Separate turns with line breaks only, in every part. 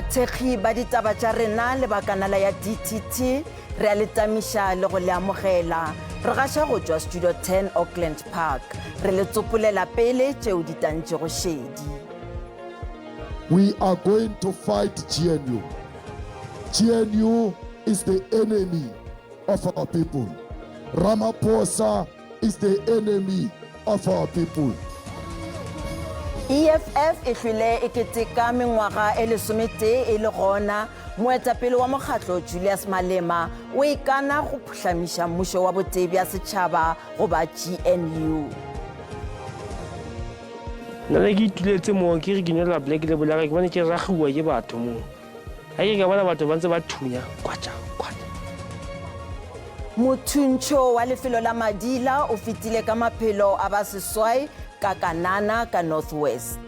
Bathekgi ba ditaba tša rena le ba kanala ya DTT re a le tamiša le go le amogela. Re gaša go tšwa Studio 10 Auckland Park. Re le tsopolela pele tšeo di tantšego šedi.
We are going to fight GNU. GNU is the enemy of our people. Ramaphosa is the enemy of our people.
EFF e hlwile e keteka mengwaga e lesometee e le gona. Moetapele wa mokgatlo Julius Malema o ikana go phuhlamiša mmušo wa botee bja setšhaba goba GNU.
Nna ne ke ituletse moo ke re ke nwela black label ya ka ke bone ke ragiwa ke batho moo ga ke ka bona batho ba ntse ba thunya kwatša kwatša.
Mothuntšho wa lefelo la Madila o fetile ka maphelo a ba seswai ka Kanana ka North West.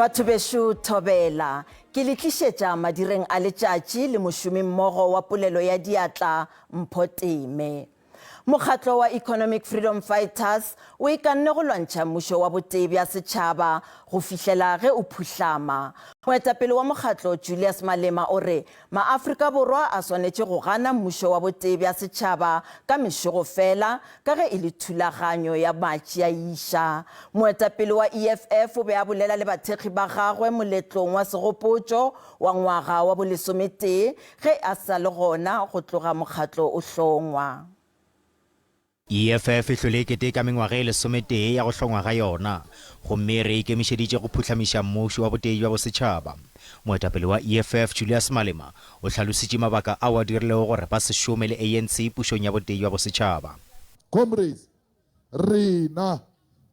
Batho bešo thobela, ke le tlišetša madireng a letšatši le mošomimmogo wa polelo ya diatla Mpho Teme. Mokgatlo wa Economic Freedom Fighters o ikanne go lwantšha mmušo wa botee bja setšhaba go fihlela ge o phuhlama. Moetapele wa mokgatlo Julius Malema o re maAfrika Borwa a swanetše go gana mmušo wa botee bja setšhaba ka mešogo fela ka ge e le thulaganyo ya matšiaiša. Moetapele wa EFF o be a bolela le bathekgi ba gagwe moletlong wa segopotšo wa ngwaga wa bolesometee ge a sa le gona go tloga mokgatlo o hlongwa.
EFF e hlwele e keteka mengwaga e lesometee ya go hlongwa ga yona, gomme re ikemišeditše go phuhlamiša mmušo wa botee bja bosetšhaba. Moetapele wa EFF, Julius Malema, o hlalositše mabaka ao a dirilego gore ba se šome le ANC pušong ya botee bja bosetšhaba.
Comrades, rena,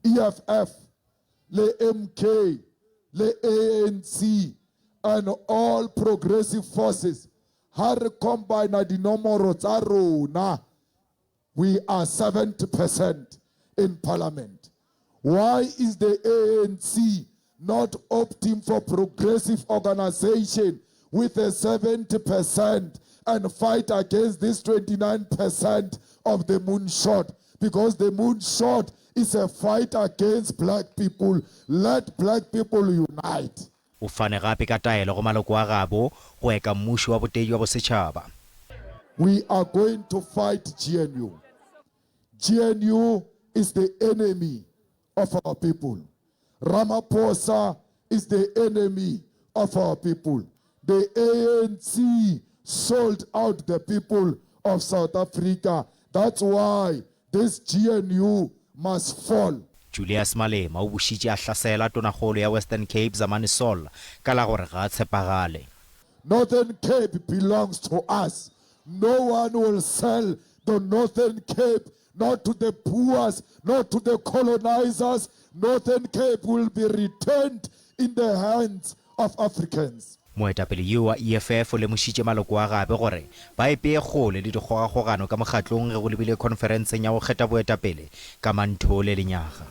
EFF, le MK le ANC and all progressive forces ha re combina dinomoro tsa rona we are 70% in parliament. Why is the ANC not opting for progressive organization with a 70% and fight against this 29% of the moonshot? Because the moonshot is a fight against black people. Let black people unite.
O fane gape ka taelo go maloko a gabo go eka mmušo wa botee bja bosetšhaba.
We are going to fight GNU. GNU is the enemy of our people. Ramaphosa is the enemy of our people. The ANC sold out the people of South Africa. That's why this GNU must fall.
Julius Malema o bušitše a hlasela Tonakgolo ya Western Cape Zamani Saul ka la gore ga a tshepagale.
Northern Cape belongs to us. No one will sell the Northern Cape not to the Boers, not to the colonizers. Northern Cape will be returned in the hands of Africans.
Moetapele yo wa EFF o lemošitše maloko a gabe gore ba ipee kgole le dikgogakgogano ka mokgatlong ge go lebile khonferenseng ya go kgetha boetapele ka Manthole lenyaga.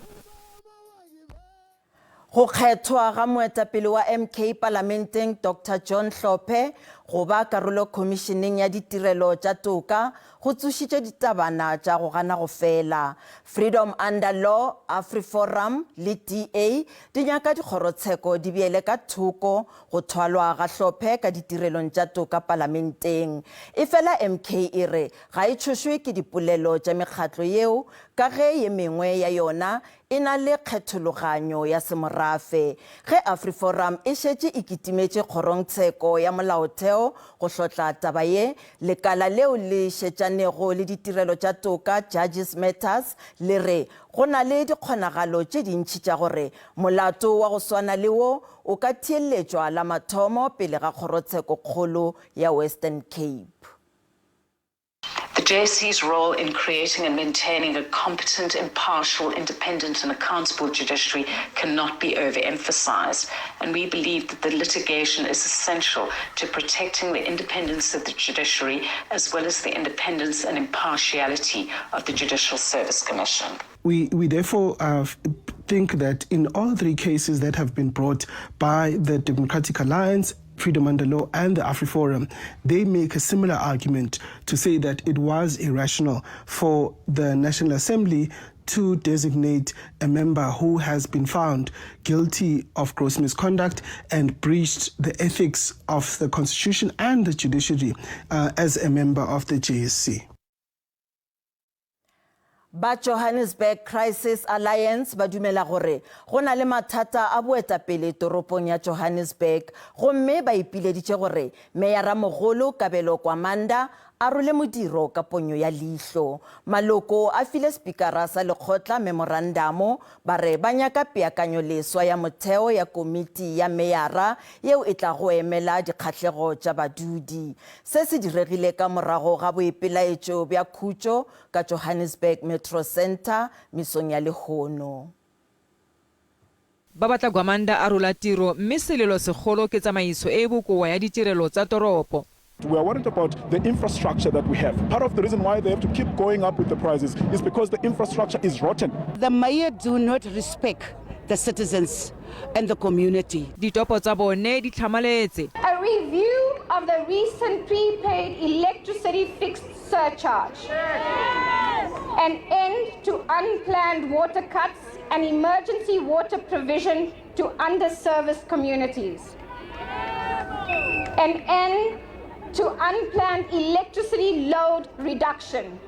Go kgethwa ga moetapele wa MK palamenteng Doctor John Hlophe go ba karolo khomišeneng ya ditirelo tša toka go tsošitše ditabana tša go gana go fela. Freedom Under Law, AfriForum le DA di nyaka dikgorotsheko di beele ka thoko go thwalwa ga Hlophe ka ditirelong tša toka palamenteng. Efela MK e re ga e tšhošwe ke dipolelo tša mekgatlo yeo ka ge ye mengwe ya yona e na le kgethologanyo ya semorafe. Ge AfriForum e šetše e kitimetše kgorongtsheko ya molaotheo go hlotla taba ye, lekala leo le šetšanego le ditirelo tša toka, Judges Matters, le re go na le dikgonagalo tše dintši tša gore molato wa go swana le wo o ka theeletšwa la mathomo pele ga Kgorotshekokgolo ya Western Cape.
The JSC's role in creating and maintaining a competent, impartial, independent and accountable judiciary cannot be overemphasized, and we believe that the litigation is essential to protecting the independence of the judiciary as well as the independence and impartiality of the Judicial Service Commission.
We, we therefore uh, think that in all three cases that have been brought by the Democratic Alliance, Freedom Under Law and the AfriForum, they make a similar argument to say that it was irrational for the National Assembly to designate a member who has been found guilty of gross misconduct and breached the ethics of the Constitution and the judiciary uh, as a member of the JSC.
Ba Johannesburg Crisis Alliance ba dumela gore go na le mathata a boetapele toropong ya Johannesburg gomme ba ipileditše gore Meyaramogolo Kabelo Kwamanda a role modiro ka ponyo ya leihlo. Maloko a file Spikara sa lekgotla memorandamo ba re ba nyaka peakanyoleswa ya motheo ya komiti ya meyara yeo e tlago emela dikgahlego tša badudi. Se se diregile ka morago ga boipelaetšo bja khutšo ka Johannesburg Metro Centre mesong ya lehono.
Ba batla Gwamanda a rola tiro mme selelo segolo ke tsamaiso e e bokoa ya ditirelo tsa toropo.
We are worried about the infrastructure that we have. Part of the reason why they have to keep going up with the prices is because the infrastructure is rotten.
The mayor do not respect the citizens and the community.
Ditopo tsa bone di tlhamaletse.
A review of the recent prepaid electricity fixed surcharge. An end to unplanned water cuts and emergency water provision to underserviced communities. An end to unplanned electricity load reduction.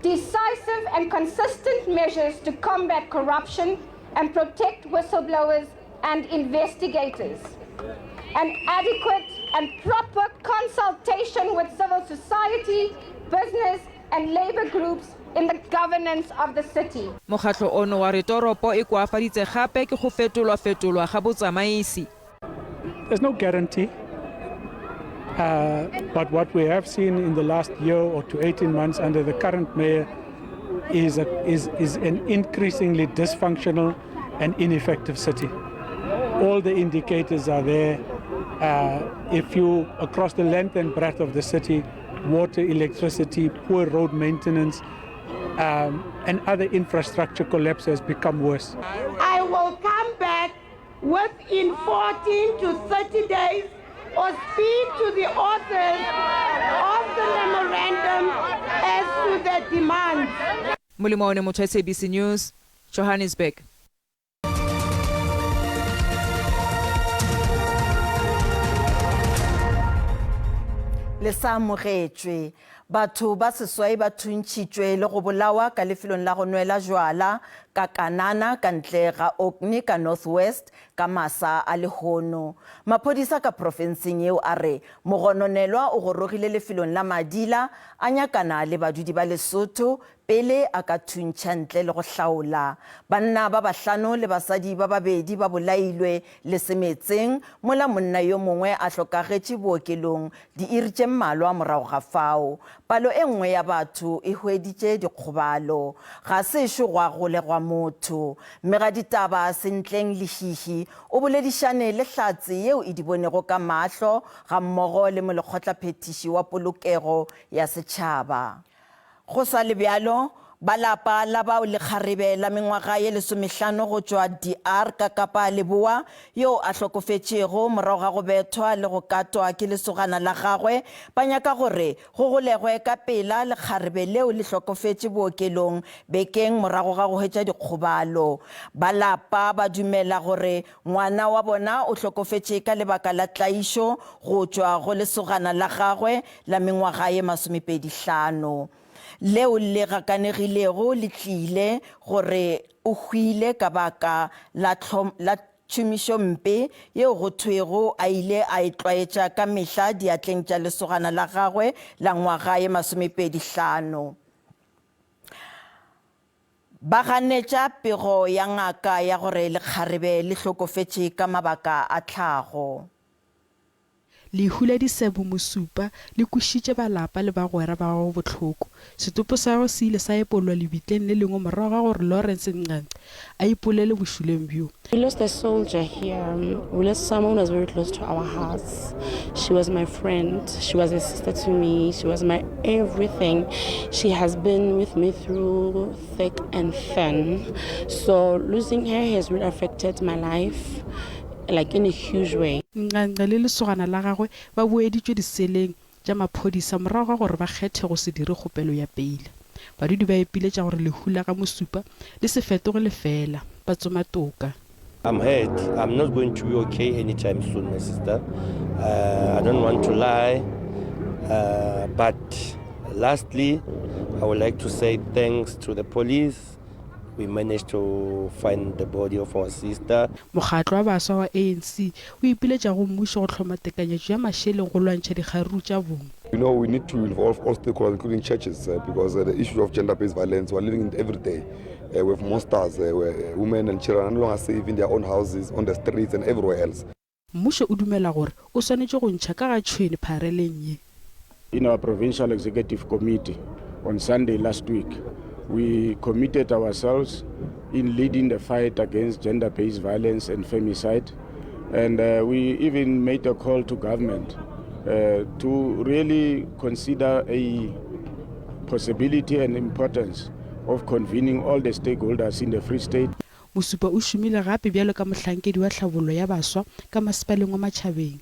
Decisive and consistent measures to combat corruption and protect whistleblowers and investigators. An adequate and proper consultation with civil society, business, and labor groups in the governance of the city.
Mokgatlo ono wa re toropo e koafaditse gape ke go fetolwa-fetolwa ga botsamaisi.
There's no guarantee. Uh, but what we have seen in the last year or to 18 months under the current mayor is, a, is, is an increasingly dysfunctional and ineffective city. All the indicators are there. Uh, if you, across the length and breadth of the city, water, electricity, poor road maintenance, um, and other infrastructure collapse has become worse.
I will come back within 14 to 30 days or speak to the authors of the memorandum as to the demands.
Molemo Motho SABC News, Johannesburg.
Le sa amogetšwe. Batho ba seswai ba thuntšhitšwe le go bolawa ka lefelong la go nwela jwala ka Kanana ka ntle ga Orkney ka North West ka masa a lehono. Maphodisa ka profenseng yeo a re mogononelwa o gorogile lefelong la Madila a nyakana le badudi ba Lesotho Pele a ka thuntšha ntle le go hlaola, banna ba bahlano le basadi ba babedi ba bolailwe le semetseng mola monna yo mongwe a hlokagetše bookelong diiri tše mmalwa morago ga fao. Palo e nngwe ya batho e hweditše dikgobalo. Ga sešo gwa golegwa motho. Mmegaditaba Sentleng Lehihi o boledišane le hlatse yeo e di bonego ka mahlo gammogo le molekgotlaphethiši wa polokego ya setšhaba. Go sa le bjalo, ba lapa la bao lekgarebe la mengwaga ye lesomehlano go tšwa DR ka Kapa Leboa yo a hlokofetšego morago ga go bethwa le go katwa ke lesogana la gagwe ba nyaka gore go golegwe ka pela lekgarebe leo le hlokofetše bookelong bekeng morago ga go hwetša dikgobalo. Ba lapa ba dumela gore ngwana wa bona o hlokofetše ka lebaka la tlaišo go tšwa go lesogana la gagwe la mengwaga ye masomepedihlano leo le gakanegilego le tlile gore o hwile ka baka la, la tšhomišompe yeo go thwego a ile a e tlwaetša ka mehla diatleng tša lesogana la gagwe la ngwaga ye masomepedihlano. Ba ganetša pego ya ngaka ya gore lekgarebe le hlokofetše ka mabaka a tlhago.
Lehu la Disebo Mosupa le kwešitše ba lapa le bagwera ba gagwe bohloko. Setopo sa gagwe se ile sa epollwa lebitleng le lengwe morago ga gore Lawrence Nqanqe a ipolele bošuleng bjo.
We lost a soldier here, we lost someone who was very close to our hearts. She was my friend, she was a sister to me, she was my everything. She has been with me through thick and thin. So losing her has really affected my life. like in a huge way.
Nqanqa le lesogana la gagwe ba boeditšwe diseleng tša maphodisa morago ga gore ba kgethe go se dire kgopelo ya peile. Badudi ba ipiletša gore lehu la ga Mosupa le se fetoge lefeela, ba tsoma toka.
I'm hurt, I'm not going to be okay anytime soon my sister, uh, I don't want to lie uh, but lastly I would like to say thanks to the police we managed to find the body of our sister.
Mokgatlo wa baswa wa ANC o ipiletša go mmušo go hloma tekanyetšo ya mašeleng go lwantšha dikgaruru tša bong.
You know, we need to involve all stakeholders, including churches, uh, because uh, the issue of gender-based violence, we're living in every day uh, with monsters, uh, where uh, women and children are no longer safe in their own houses, on the streets and everywhere else.
Mmušo o dumela gore o swanetše go ntšha ka ga tšhwene phareleng ye.
In our provincial executive committee on Sunday last week, we committed ourselves in leading the fight against gender-based violence and femicide. And uh, we even made a call to government uh, to really consider a possibility and importance of convening all the stakeholders in the Free State.
Mosupa o šomile gape bjalo ka mohlankedi wa tlhabollo ya baswa ka Masepaleng wa Matšhabeng.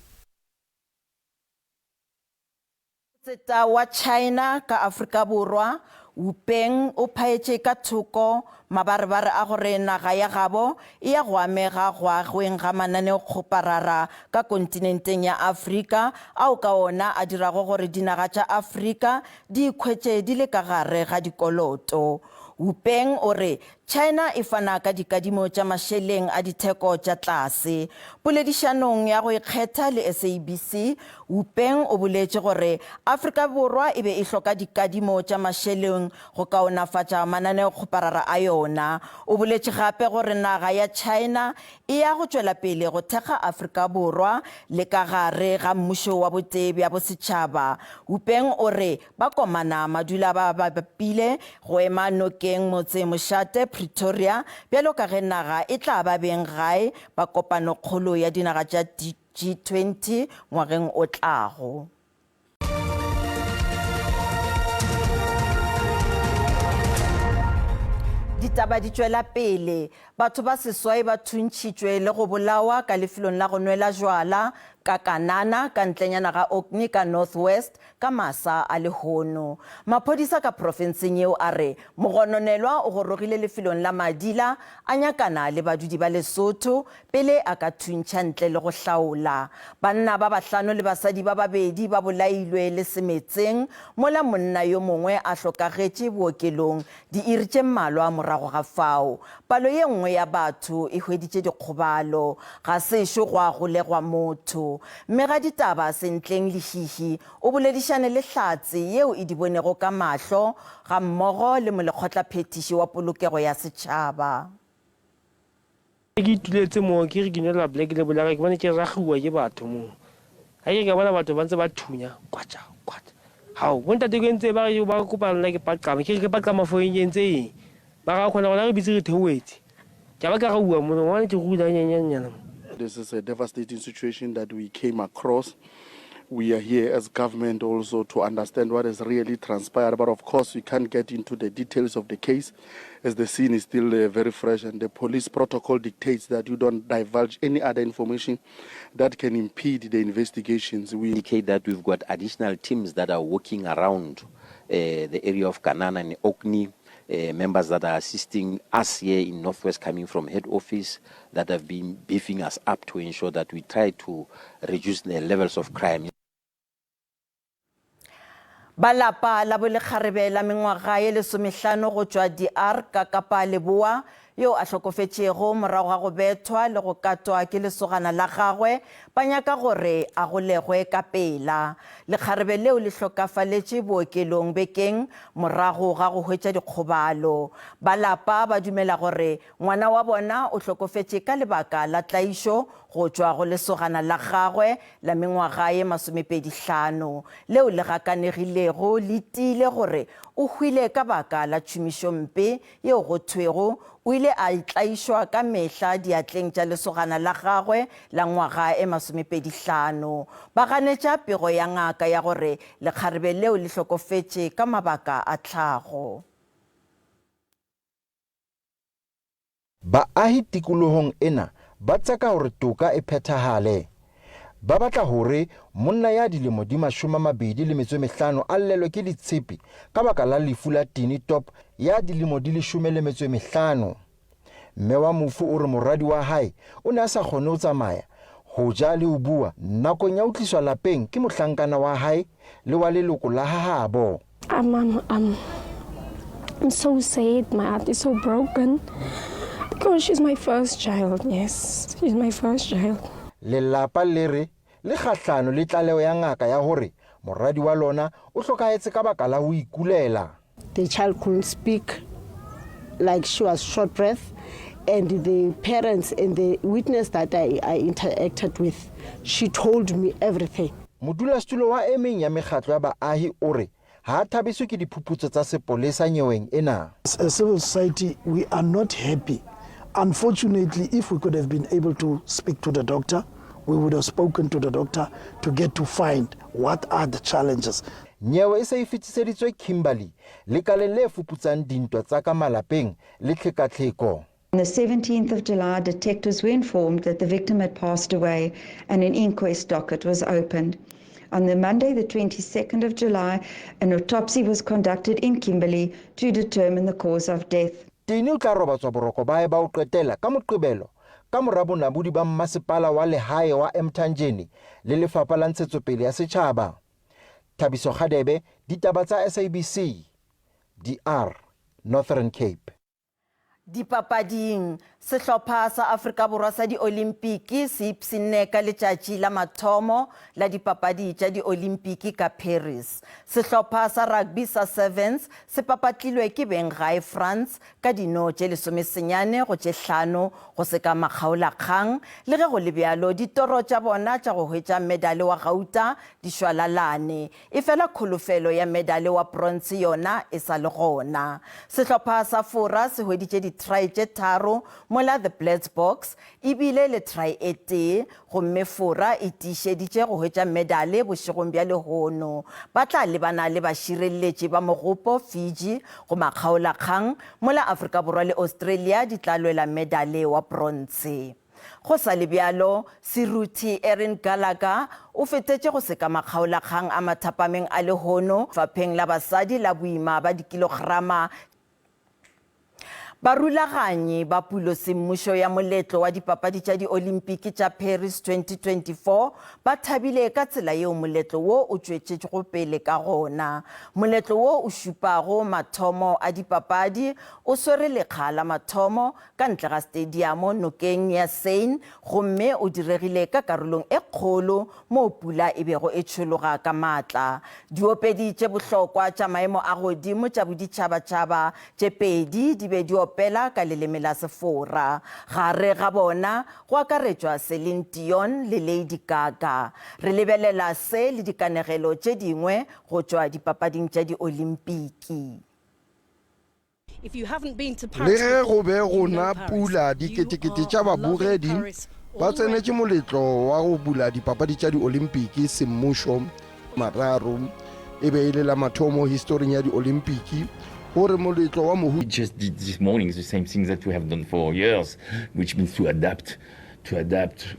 Motseta wa China ka Afrika Borwa, Wu Peng o phaetše ka thoko mabarebare a gore naga ya gabo e ya go amega go agweng ga mananeokgoparara ka kontinenteng ya Afrika ao ka ona a dirago gore dinaga tša Afrika di ikhwetše di le ka gare ga dikoloto. Wu Peng o re China e fana ka dikadimo tša mašeleng a ditheko tša tlase. Poledišanong ya go ikgetha le SABC, Wu Peng o boletše gore Afrika Borwa e be e hloka dikadimo tša mašeleng go kaonafatša mananeokgoparara a yona. O boletše gape gore naga ya China e ya go tšwela pele go thekga Afrika Borwa le ka gare ga mmušo wa botee bja bosetšhaba. Wu Peng o re Ba komana madula ba bapile go ema nokeng motse mošate Pretoria bjalo ka ge naga e tla ba beng gae ba kopanokgolo ya dinaga tša G20 ngwageng o tlago. Ditaba di tšwela pele. Batho ba seswai ba thuntšhitšwe le go bolawa ka lefelong la go nwela jwala ka Kanana ka ntlenyana ga Orkney ka North West Ka masa a lehono, maphodisa ka profenseng yeo a re mogononelwa o gorogile lefelong la Madila a nyakana le badudi ba Lesotho pele a ka thuntšha ntle le go hlaola. Banna ba bahlano le basadi ba babedi ba bolailwe le semetseng mola monna yo mongwe a hlokagetše bookelong diiri tše mmalwa morago ga fao. Palo ye nngwe ya batho e hweditše dikgobalo. Ga sešo gwa golegwa motho. Mmegaditaba Sentleng Lehihi o boledišane le hlatse yeo e di bonego ka mahlo gammogo le molekgotlaphethiši wa polokego ya setšhaba.
Ke ituletse mo ke re ke nwela black label ya ka ke bone ke ragiwa ke batho mo ga ke ka bona batho ba ntse ba thunya kwatša kwatša gao bontate ke ntse ba ba kopa nna ke paqama ke re ke paqama for eng ke entse eng ba ga kgona gona re bitse re theoetse ke ba ka ga ua mo ngwana ke rula nyanyannyana mo.
This is a devastating situation that we came across. We are here as government also to understand what has really transpired, but of course we can't get into the details of the case as the scene is still uh, very fresh and the police protocol dictates that you don't divulge any other information that can impede the investigations.
We indicate that we've got additional teams that are working around uh, the area of Kanana and Okni, uh, members that are assisting us here in Northwest coming from head office that have been beefing us up to ensure that we try to reduce the levels of crime.
Ba lapa la bolekgarebe la mengwaga ye lesomehlano go tšwa DR ka Kapa Leboa yo a hlokofetšego morago ga go bethwa le go katwa ke lesogana la gagwe ba nyaka gore a golegwe ka pela. Lekgarebe leo le hlokafaletše bookelong bekeng morago ga go hwetša dikgobalo. Ba lapa ba dumela gore Ngwana wa bona o hlokofetše ka lebaka la tlaišo go tšwa go lesogana la gagwe la mengwaga ye masomepedihlano, leo le gakanegilego le tiile gore o hwile ka baka la tšhomišompe yeo go thwego o ile a e tlaišwa ka mehla diatleng tša lesogana la gagwe la ngwaga e masomepedihlano. Ba ganetša pego ya ngaka ya gore lekgarebe leo le hlokofetše ka mabaka a tlhago.
Baahi tikolohong ena ba tseka hore toka e phethahale. Ba batla hore monna ya dilemo di 25 a llelwe ke ditshepe ka baka la lefu la Tini Top ya dilemo di 15. Mme wa mofu o re moradi wa hae o ne a sa kgone ho tsamaya, ho ja le ho bua nakong ya ho tliswa lapeng ke mohlankana wa hae le wa leloko la ha habo.
I'm, I'm, I'm, I'm so sad. My heart is so broken because she's my first child. Yes, she's my first child.
Lelapa le re le kgahlano le tlaleho ya ngaka ya hore moradi wa lona o hlokahetse ka baka la ho ikulela.
The child couldn't speak, like she was short breath, and the parents and the witness that I, I interacted with, she told me everything.
Modulasetulo wa e meng ya mekgatlo ya baahi o re ha a thabiswe ke diphuputso tsa sepolesa nyeweng ena.
As a civil society, we are not happy. Unfortunately, if we could have been able to speak to the doctor, we would have spoken to the doctor to get to find what are the challenges.
Nyewe e se e fetiseditswe Kimberley, lekaleng le fuputsang dintwa tsa ka malapeng le tlhekatlheko.
On the 17th of July, detectives were informed that the victim had passed away and an inquest docket was opened. On the Monday, the 22nd of July, an autopsy was conducted in Kimberley to determine the cause of death.
Tini o tla robatswa boroko ba hae ba ho qetela ka Moqebelo ka mora bonamodi ba Mmasepala wa Lehae wa Emthanjeni le Lefapha la Ntshetsopele ya Setjhaba. Thabiso Kgadebe, Ditaba tsa SABC, DR, Northern Cape.
Dipapading, sehlopha sa Afrika Borwa sa Diolimpiki se ipshinne ka letšatši la mathomo la dipapadi tša Diolimpiki ka Paris. Sehlopha sa rugby sa Sevens se papatlilwe ke beng gae France ka dino tše lesomesenyane go tše hlano go se ka makgaolakgang. Le ge go le bjalo, ditoro tša bona tša go hwetša medale wa gauta di šwalalane. Efela kholofelo ya medale wa bronze yona e sa le gona. Sehlopha sa Fora se hweditše di-try tše tharo mola The Blitzboks e bile le try e tee gomme Fora e tiišeditše go hwetša medale bošegong bja lehono. Ba tla lebana le bašireletši ba mogopo Fiji go makgaolakgang mola Afrika Borwa le Australia di tla lwela medale wa bronze. Go sa le bjalo, seruthi Erin Gallagher o fetetše go sekamakgaolakgang a mathapameng a lehono lefapheng la basadi la boima ba dikilograma Barulaganyi ba pulosemmušo ya moletlo wa Dipapadi tša Diolimpiki tša Paris 2024 ba thabile ka tsela yeo moletlo wo o tšwetšego pele ka gona. Moletlo wo o šupago mathomo a dipapadi o swere lekga la mathomo ka ntle ga stadiamo nokeng ya Seine gomme o diregile ka karolong e kgolo moo pula e bego e tšhologa ka matla. Diopedi tše bohlokwa tša maemo a godimo tša boditšhabatšhaba tše pedi di be di opela ka leleme la Sefora. Gare ga bona go akaretšwa Celine Dion le Lady Gaga. Re lebelela se le dikanegelo tše dingwe go tšwa dipapading tša Diolimpiki.
Le ge go be go na pula, diketekete tša babogedi ba tsenetše moletlo wa go bula dipapadi tša Diolimpiki semmušo mararo. E be e le la mathomo historing ya Diolimpiki gore moletlo wa mohu
We just did this morning the same thing that we have done for years, which means to adapt, to adapt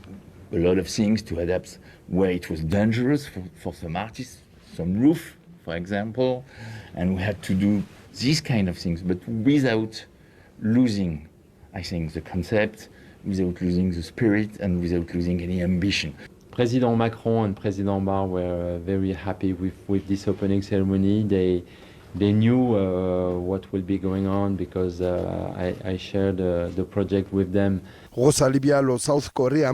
a lot of things, to adapt where it was dangerous for, for some artists, some roof, for example, and we had to do these kind of things, but without losing, I think, the concept, without losing the spirit, and without losing any ambition.
President Macron and President Barr were very happy with, with this opening ceremony. They they knew uh, what will be going on because uh, I, I shared uh, the project with them.
Go sa le bjalo, South Korea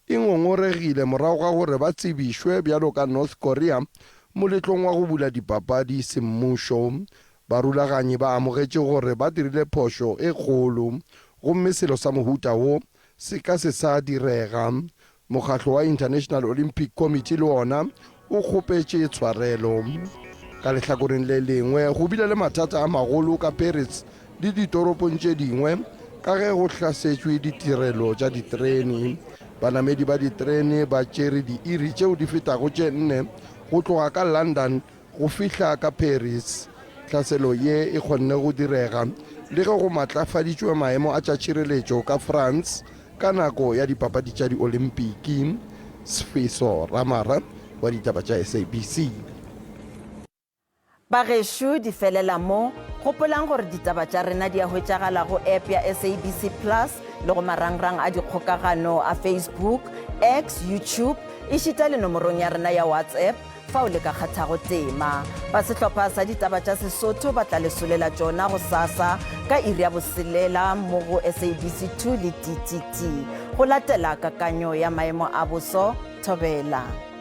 e ngongoregile morago ga gore ba tsebišwe bjalo ka North Korea moletlong wa go bula dipapadi semmušo. Barulaganyi ba amogetše gore ba dirile phošo e kgolo gomme selo sa mohuta wo se ka se sa direga. Mokgatlo wa International Olympic Committee le wona o kgopetše tshwarelo. Ka lehlakoreng le lengwe, go bile le mathata a magolo ka Paris le ditoropong tše dingwe ka ge go hlasetšwe ditirelo tša diterene. Banamedi ba diterene ba tšere diiri tšeo di fetago tše nne go tloga ka London go fihla ka Paris. Tlhaselo ye e kgonne go direga le ge go matlafaditšwe maemo a tša tšhireletšo ka France. ka nako ya dipapadi tša Diolimpiki. Sfiso Ramara wa ditaba tša SABC.
Bagešo di felela mo. Gopolang gore ditaba tša rena di a hwetšagala go app ya SABC Plus le go marangrang a dikgokagano a Facebook, X, YouTube ešita le nomorong ya rena ya WhatsApp fao le ka kgathago tema. Ba sehlopha sa ditaba tša Sesotho ba tla le solela tšona gosasa ka iri ya boselela mo go SABC 2 le TTT. Go latela kakanyo ya maemo a boso, thobela.